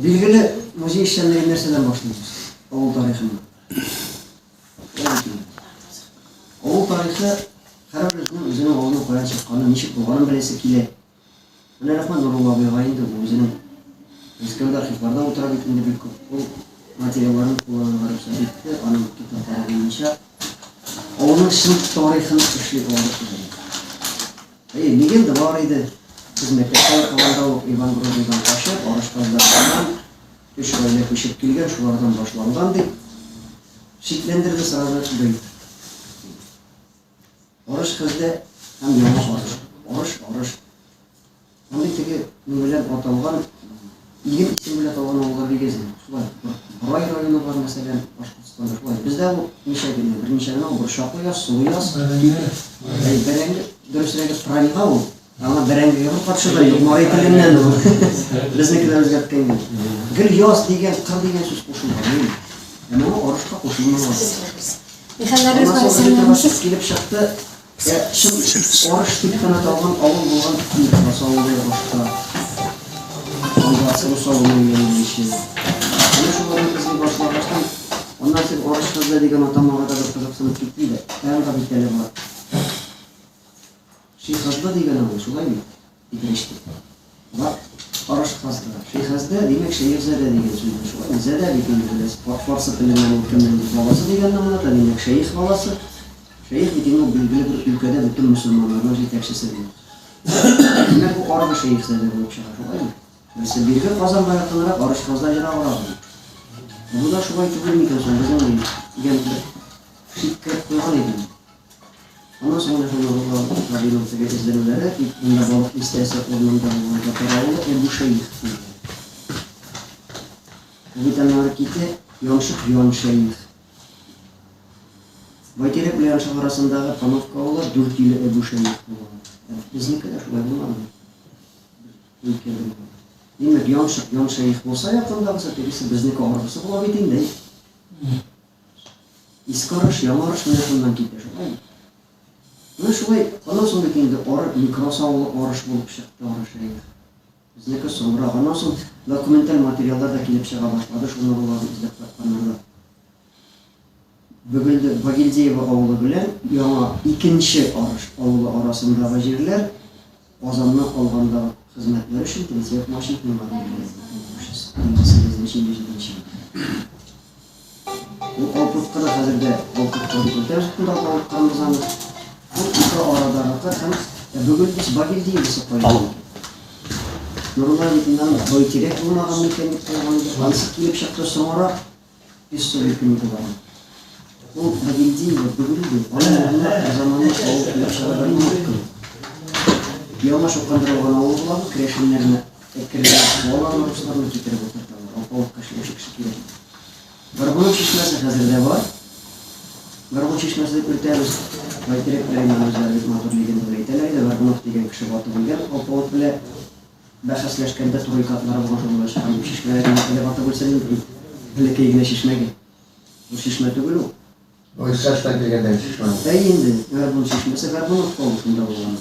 Билгеле, музей эшчәнлеген нәрсәдән башлыйбыз? Авыл тарихыннан. Авыл тарихы һәрберебезнең үзенең авылының каян чыкканын, ничек булганын беләсе килә. Менә рәхмәт Нурулла абыйга инде, ул үзенең Мәскәүдә архивларда утыра бит инде бик күп. Ул материалларын кулланырга рөхсәт итте, аның китаплары буенча авылның чын тарихын эшли алдык без. Әйе, легенда бар иде. Без мәктәптә укыганда ук Иван Грозныйдан качып, Арышказдардан өч гаилә күчеп килгән, шулардан башланган дип шикләндерде сразу бөек. Арыш хезле һәм яңа арыш. Арыш, арыш. Андый теге ни белән аталган, иген исеме белән аталган авыллар бик әз инде. Шулай, Борай районы бар, мәсәлән, Башкортстанда шулай. Бездә ул ничә генә, берничә генә ул Борчаклы яз, Сулы яз. Бәрәңге. Бәрәңге, дөресрәге, Праньга ул. Аңа бәрәңгегә бер катышы да юк, мари теленнән ул. Безнекеләр үзгәрткән генә. Гел яз дигән, кыр дигән сүз кушылган. Ә моңа арышка кушылмаган. Михаил Равилович, килеп чыкты. Ә чын Арыш дип кенә аталган авыл булган Мирхас авылы башта. Анда рус авылы әйләнүче. Менә шуларны эзли башлагачтан, аннан син Арыш кызы дигән атамага да бер кызыксынып киттем дә. Ә анда бит әле бар. Шихазда дигән авыл, шулай бит? Питрәчтә. Бар Арыш казды. Шихазда, димәк, Шәехзадә дигән сүз дә шулай. Зәдә бит инде беләсез, фарсы теленнән ул кемнеңдер баласы дигәнне аңлата, димәк, шәех баласы. Шәех бит инде ул билгеле бер өлкәдә бөтен мөселманнарның җитәкчесе дигән. Димәк, бу аргы шәехзадә булып чыга, шулаймы? Берсе бирге Казанга якынрак, Арыш казда ераграк. Бу да шулай түгел микән соң безнең дигән бер шик кереп куйган идем. Аннан соң менә шул Нурулла Галинең теге эзләнүләре, дип, монда Балык Бистәсе урынында булган татар авылы Әбүшәех диелә. Бу бит аннары китә Яншык Яншәех. Байтирәк белән Яншык арасындагы Пановка авылы Дүртөйле Әбүшәех булган. Ә безнеке дә шулай булмадымы? Үткәрдем. Димәк, Яншык Яншәех булса якындагысы, тегесе безнеке аргысы була бит инде. Иске Арыш, Яңа Арыш менә шуннан китә, шулаймы? Менә шулай, аннан соң бит инде Ары, Некрас авылы Арыш булып чыкты, Арыш әйе. Безнеке соңрак. Аннан соң документаль материаллар да килеп чыга башлады, шул Нурулланы эзләп тапканнарда. Бөгелде, Багильдеево авылы белән яңа икенче Арыш авылы арасындагы җирләр Казанны алгандагы хезмәтләре өчен Третьяк Мачехинга бирелә, 58 57 елда. Ул Алпут кыры хәзер дә Алпут кыры дип әйтәбез, шунда Алпавыт кырыбыз аны. Ул ике арадагы кыр һәм Бөгелбез Багильдиевасы кайда? Нурулла бит инде аның Байтирәк булмаган микән дип куйган иде. Анысы килеп чыкты соңрак. Песцовый көнге бар. Ул Багильдиево Бөгелде, аның урынына заманлы авыл килеп чыга Горбуновка. Яңа чукындырылган авыл була бу, керәшеннәрне әкренләп куалар, русларны китереп утырталар. Алпавытка эшләүче кеше кирәк. Горбунов чишмәсе хәзер дә бар. Горбун чишмәсе дип йөртәбез. Байтирәк районының үзләре бик матур легенда белән әйтәләр иде. Горбунов дигән кеше батып үлгән, алпавыт белән бәхәсләшкәндә тройка атлары булган шул белән чыккан дип чишмәгә генә әле батып үлсен инде бәләкәй генә чишмәгә. Бу чишмә түгел ул. Ой, Саштан килгәндәге чишмә ул. Әй инде, Горбун чишмәсе, Горбуновка ул шунда булган.